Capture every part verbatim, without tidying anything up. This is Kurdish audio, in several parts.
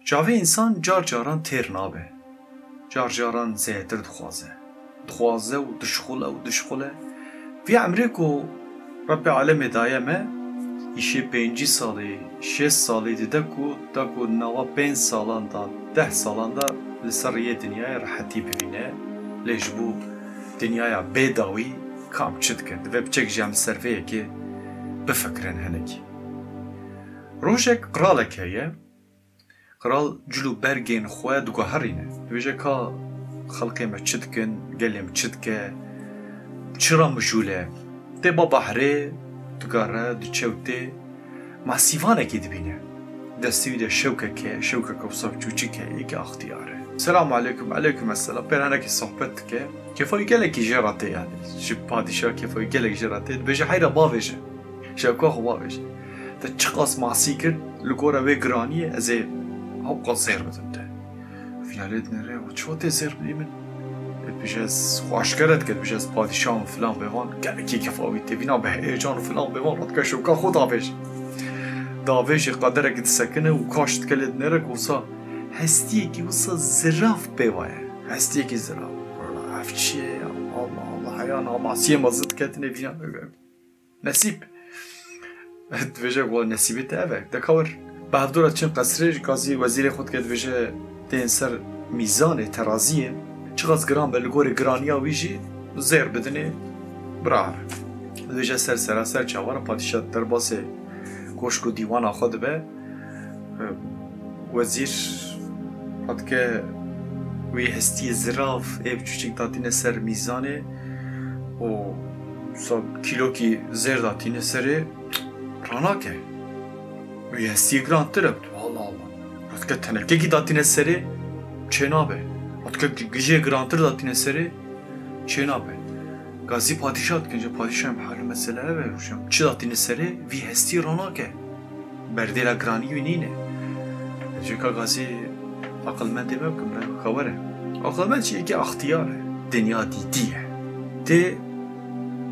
Çavê însan car caran têr nabe. Car caran zêdetir dixwaze. Dixwaze û dişxule û dişxule. Vî emrê ku Rebbê Alemê daye me, îşê pêncî salî, şêst salî dide ku, da ku nava pênc salan da, deh salan da li ser riyê dinyayê rehetî bibîne. Lê ji bo dinyaya bê dawî kam çi dikin? Divê piçek jî em li ser vê yekê bifikirin hinekî. Rojek qiralek heye. Qral cil û bergên xwe diguherîne. Dibêje, ka xelkê me çi dikin, gelê min çi dike, çi ra mijûl e? Tê ba behrê, digere, diçe û tê masîvanekî dibîne. Destê wî de şewkek e, şewkeke wisa çûçik e, yekî axtiyar e. Selamu aleykum, aleykum esselam. Pêr hinekî sohbet dike. Kêfa wî gelekî jê re tê yani. Ji padîşah kêfa wî gelek jê re tê. Dibêje, heyra bavêje. Şewka xwe bavêje. Te çiqas masî kir, li gora wê giraniyê ez ê hewqas zêr bidim te. Vîna lê dinêre, û çawa tê zêr bidî min? Dibêje, ez xwe aşkere dike, dibêje, ez padîşah im, filan bêvan. Gelekî kefa wî tê, vîna bi heyecan û filan bêvan, radike şewka xwe davêje. Davêje, qederekî disekine û kaş dike lê dinêre ku wisa hestiyekî wisa zirav pê ve ye. Hestiyekî zirav. Wela ev çi ye ya? Allah Allah, heya namasiyê me zid ketine vîna. Nesîb. Dibêje, wela nesîbê te ev e. De ka wir. Bi hevdû re çin qesrê, ji gazî wezîrê xwe dike, dibêje, tên ser mîzanê, teraziyê. Çiqas giran be, li gorê giraniya wî jî zêr bidinê, bira here. Dibêje, ser sera, ser çava re padîşah derbasê koşk û dîwana xwe dibe. Wezîr radike wî hestiyê zirav ê biçûçik datîne ser mîzanê û wisa kîlokî zêr datîne serê, ranake. Wî hestiyê girantir e. Allah Allah. Radike tenekekî datîne serê, çênabe. Radike gi-, gijê girantir datîne serê, çênabe. Gazî padîşah dikin, ji padîşah, em hal û mesele ev e, hocam. Çi datîne serê, vî hestî ranake. Berdêla giranî wî nîne. Ji ka gazî aqilmendê me bikim, re xewer e. Aqilmend jî yekî axtiyar e. Dinya dîtî ye. Tê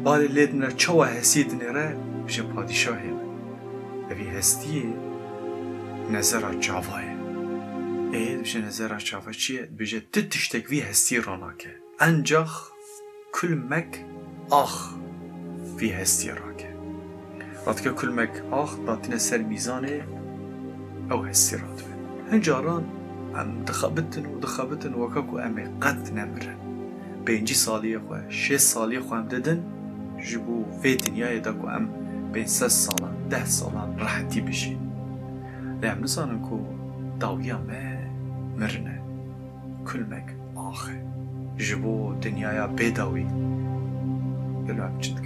balê lê dinêre, çawa hestî dinêre, bije padîşahê min. Evî hestiyê nezera çava ye. Ê, dibije nezera çava çi ye? Dibije ti tiştek vî hestî ranake. Encax kulmek ax vî hestî rake. Radike kulmek ax datîne ser mîzanê, ew hestî radibe. Hin caran em dixebitin û dixebitin weke ku em ê qet nemirin. Pêncî saliyê xwe, şêst saliyê xwe em didin ji bo vê dinyayê de ku em pênc sed salan, deh salan rehetî bijîn. Lê em nizanin ku dawiya me mirin e. Kulmek ax e. Ji bo dinyaya bê dawî, gelo em çi dikin?